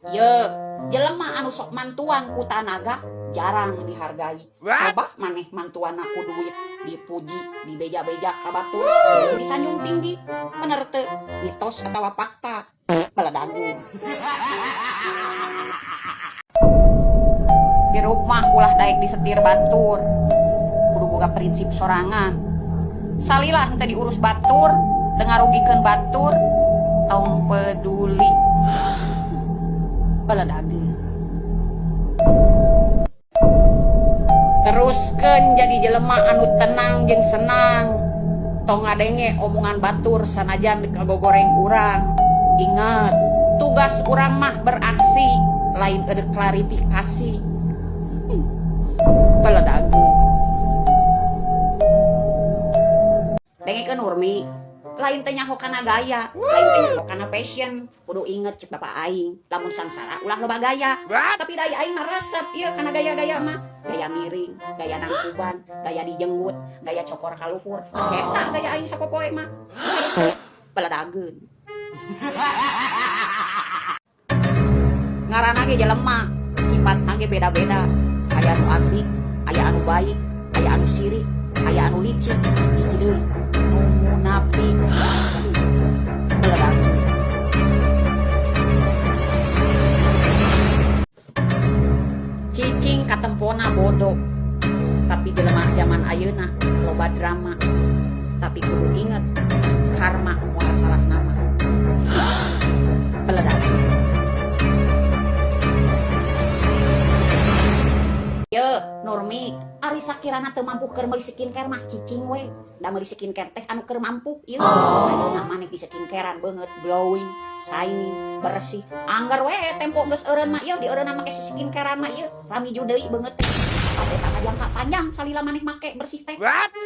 Ye, jelema anu sok mantuan ku tanaga jarang dihargai. Coba maneh mantuanna ku duit, dipuji, dibeja-beja ka batur, jeung disanjung tinggi. Bener teu? Mitos atawa fakta? Beledageun. Hirup mah ulah daek disetir batur. Kudu boga prinsip sorangan. Salila henteu diurus batur, teu ngarugikeun batur, tong peduli. Beledageun. Teruskeun jadi jelema anu tenang jeung senang. Tong ngadenge omongan batur sanajan kagogoreng urang. Ingat, tugas urang mah beraksi, lain eureuk klarifikasi. Beledageun. Dengekeun Nurmi, lain teh nyaho kana gaya, lain teh nyaho kana fashion. Kudu inget cek bapak aing, lamun sangsara ulah loba gaya. Tapi da aing mah resep ieu kana gaya-gaya mah. Gaya miring, gaya nangkuban, gaya dijenggut, gaya cokor ka luhur. Eta gaya aing sapopoe mah. Beledageun. Ngaranna ge jelema, sifatna ge beda-beda. Aya anu asik, aya anu baik, aya anu sirik, aya anu licik, hiji deui nu munafik. Beledageun. Cicing katempona bodoh, tapi jelema zaman ayeuna loba drama. Tapi kudu inget, karma moal salah nama. Beledageun. Ye, Nurmi, ari sakirana teu mampu keur meuli skincare mah cicing we. Da meuli skincare teh anu keur mampu ieu. Ayeuna maneh di skincarean beungeut glowing, shining, bersih. Anggar we tempo geus eureun mah ieu dieureunna make skincarean mah ieu rami ju deui beungeut teh. Tapi tah jangka panjang salila maneh make bersih teh.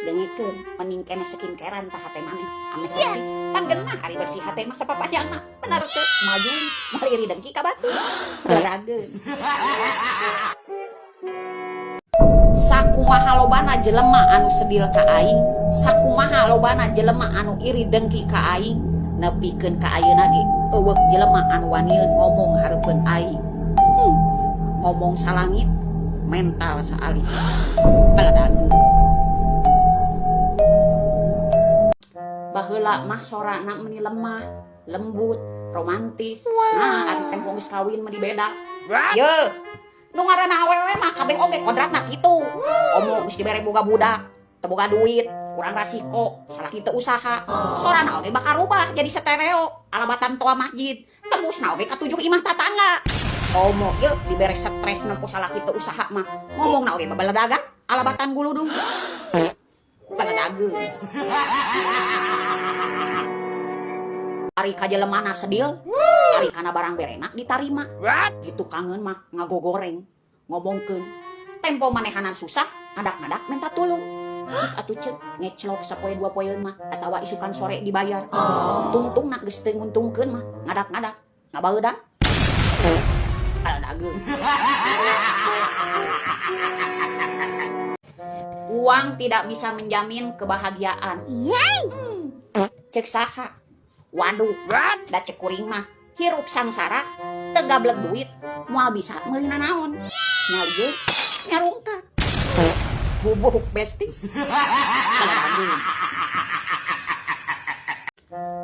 Dengekeun, mending keneh skincarean tah hate maneh ame bersih. Pan geunah ari bersih hate mah sapapajangna. Bener teu? Maju, moal iri dengki ka batur. Beledageun. Sakumaha lobana jelema anu sedil ka aing, sakumaha lobana jelema anu iri dengki ka aing, nepikeun ka ayeuna ge eueuh jelema anu wanieun ngomong hareupeun aing. Ngomong salangit, mental saalih. Beledageun. Baheula mah sorana meuni lemah, lembut, romantis. Nah, ari tempo geus kawin mah dibeda. Ye, nu ngaranna awewe mah kabeh oge kodratna kitu. Omo geus dibere boga budak, teu boga duit, kurang rasiko, salaki teu usaha. Sorana oge bakal rubah jadi stereo, alabatan toa masjid, tembusna oge ka 7 imah tatangga. Omo ye dibere stres nempo salaki teu usaha mah, ngomongna oge babeledagan, alabatan guludung. Beledageun. Ari ka jelemana sedil, ari kana barang berena ditarima. Gitu kangen mah ngagogoreng, ngomongkeun. Tempo manehanan susah, ngadak-ngadak minta tulung. Cik atuh ceuk, ngeclok sapoe dua poeun mah, atawa isukan sore dibayar. Tungtungna geus teu nguntungkeun mah, ngadak-ngadak, ngabaeudang. Beledageun. Uang tidak bisa menjamin kebahagiaan. Cek saha? Waduh, da cek kuring mah hirup sangsara, teu gablek duit, moal bisa meuli nanaon. Nyalieun, nyarungkat. Bubuk besti. Beledageun.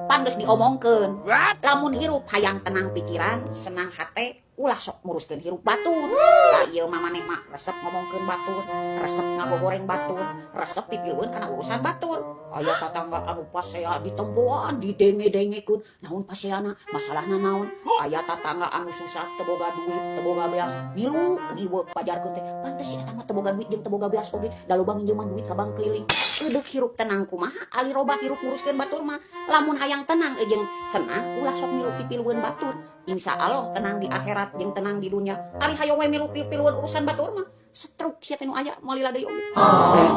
Pan geus diomongkeun, lamun hirup hayang tenang pikiran, senang hate, ulah sok nguruskeun hirup batur. Lah ieu mah maneh mah resep ngomongkeun batur, resep ngagogoreng batur, resep pipilueun kana urusan batur. Aya tatangga anu pasea ditempoan, didenge-dengekeun, naon paseana, masalahna naon. Aya tatangga anu susah teu boga duit, teu boga beas, milu riweuh pajarkeun teh. Pantes si eta mah teu boga duit jeung teu boga beas oge, da loba minjeman duit ka bank keliling. Eudeuk hirup tenang kumaha, ali robah hirup nguruskeun batur mah. Lamun hayang tenang jeung senang, ulah sok milu pipilueun batur. Insya Allah tenang di akhirat jeung tenang di dunia. Ari hayo we milu pipilueun urusan batur mah, stroke sia teh nu aya moal lila deui oge.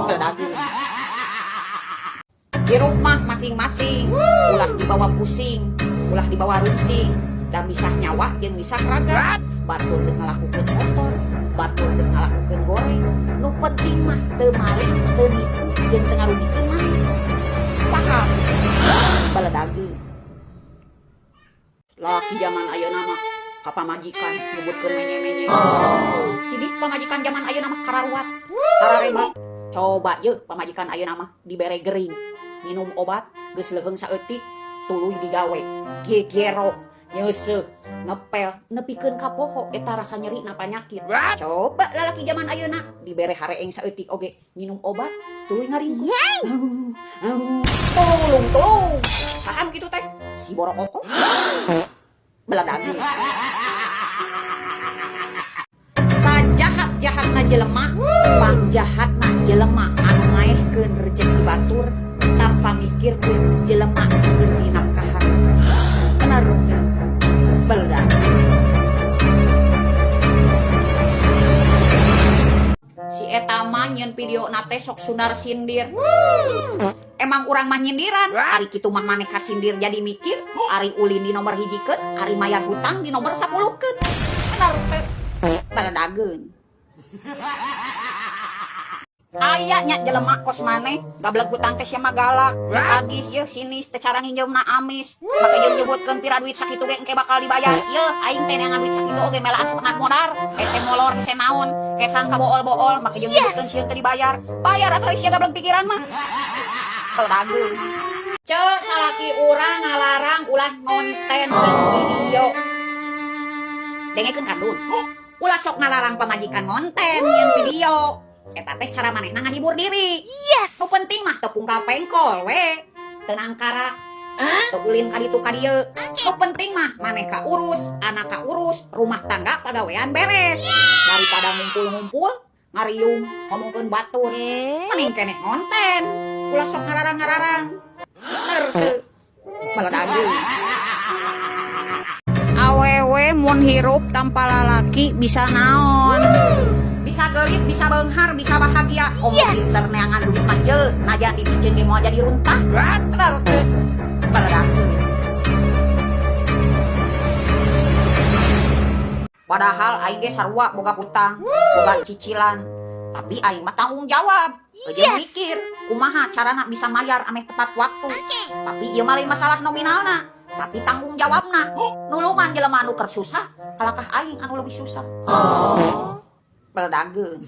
Beledageun. Hirup mah masing-masing, ulah dibawa pusing, ulah dibawa rungsing, da misah nyawa jeung misah raga. Batur geus ngalakukeun kotor, batur geus ngalakukeun goreng. Nu penting mah teu maling, teu nipu, jeung teu ngarugikeun maneh. Paham? Beledageun. Laki zaman ayeuna mah Ka pamajikan nyebutkeun menye-menye. Sidik pamajikan zaman ayeuna mah kararuat, kararebat. Coba yeuh pamajikan ayeuna mah dibere gering, minum obat geus leuheung saeutik tuluy digawe. Gegero, nyeuseuh, ngepel, nepikeun ka poho eta rasa nyeri na panyakit. Coba lalaki zaman ayeuna dibere hareeng saeutik oge minum obat tuluy ngaringkuk. Tulung tulung. Saha nu kitu teh? Si borokoko. Beladangu. Sajahat-jahatna jelema, pangjahatna jelema anu ngaehkeun rejeki batur tanpa mikirkeun jelema keur dinafkahan. Bener teu? Beladangu. Si eta mah nyeun video na teh sok sundar sindir. Emang urang mah nyindiran, ari kitu mah maneh kasindir jadi mikir, ari ulin di nomor hijikeun, ari mayar hutang di nomor 10-keun. Bener teu? Beledageun. Aya nya jelema kos maneh, gableg hutang teh sia mah galak. Tagih yeuh sinis teh cara nginjeumna amis. Make jeung nyebutkeun pira duit sakitu ge engke bakal dibayar. Yeuh aing teh neangan duit sakitu oge melaan setengah modar. Hese molor hese naon, kesang kabool-bool make jeung nyebutkeun sieun teu dibayar. Bayar atuh sia gableg pikiran mah. Beledageun. Ceu salaki urang ngalarang ulah ngonten video. Dengekeun kandun. Ulah sok ngalarang pamajikan ngonten nyeun video. Eta teh cara manehna ngahibur diri. Yes. Nu penting mah teu pungkal pengkol we. Teu nangkara. Teu ulin ka ditu ka dieu. Nu penting mah maneh ka urus, anak ka urus, rumah tangga pagawean beres. Daripada ngumpul-ngumpul, ngariung, ngomongkeun batur. Mending keneh ngonten. Ulah sok ngararang-ngararang. Bener teu? Beledageun. Awewe mun hirup tanpa lalaki bisa naon? Bisa geulis, bisa beunghar, bisa bahagia. Komo pinter neangan duit mah yeuh, najan dipiceun ge moal jadi runtah. Bener teu? Beledageun. Padahal aing ge sarua boga hutang, boga cicilan. Tapi aing mah tanggung jawab. Jeung mikir kumaha carana bisa mayar ameh tepat waktu. Tapi ieu mah lain masalah nominalna, tapi tanggung jawabna. Nulungan jelema anu keur susah, kalakah aing anu leuwih susah. Beledageun.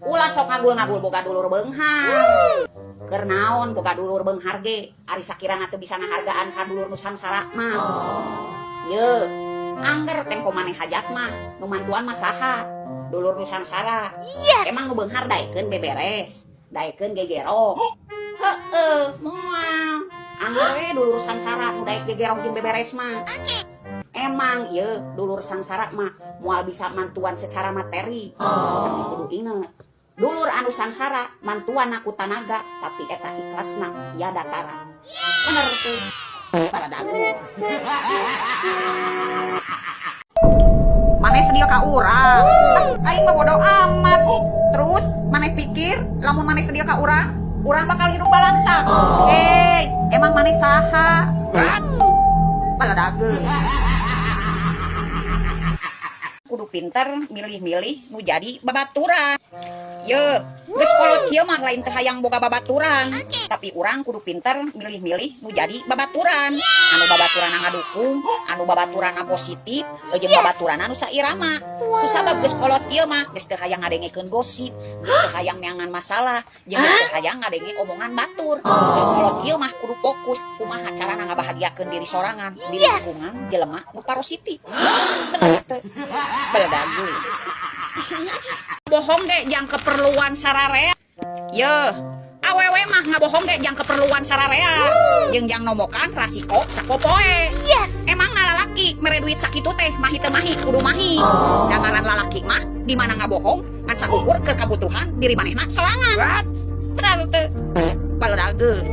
Ulah sok ngagul-ngagul boga dulur beunghar. Keur naon boga dulur beunghar ge, ari sakirana teu bisa ngahargaan ka dulur nu sangsara mah. Yeuh, angger tempo maneh hajat mah, nu mantuan mah saha? Dulur nu sangsara. Emang nu beunghar daekeun beberes, daekeun gegero. Heueuh, moal. Angger we dulur sangsara nu daek gegero jeung beberes mah. Emang yeuh dulur sangsara mah moal bisa mantuan secara materi. Tapi kudu inget, dulur anu sangsara mantuan ku tanaga, tapi eta ikhlasna tiada tara. Bener teu? Beledageun. Maneh sedia ka urang. Aing mah bodo amat. Terus maneh pikir lamun maneh sedia ka urang, urang bakal hidup balangsa. Emang maneh saha? Beledageun. Kudu pinter milih-milih nu jadi babaturan. Yeuh, geus kolot kieu mah lain teu hayang boga babaturan. Tapi urang kudu pinter milih-milih nu jadi babaturan. Anu babaturan ngadukung, anu babaturan positif, jeung babaturan anu sairama. Ku sabab geus kolot kieu mah geus teu hayang ngadengekeun gosip, geus teu hayang neangan masalah, jeung geus teu hayang ngadenge omongan batur. Geus kolot kieu mah kudu fokus kumaha carana ngabahagiakeun diri sorangan di lingkungan jelema nu parositif. Bener teu? Beledageun. Bohong ge jang keperluan sararea. Yeuh, awewe mah ngabohong ge jang keperluan sararea. Jeung jang nomokan rasiko sapopoe. Emang lalaki mere duit sakitu teh mahi teu mahi kudu mahi. Da ngaran lalaki mah di mana ngabohong ngan saukur keur kabutuhan diri manehna sorangan. Bener teu? Beledageun.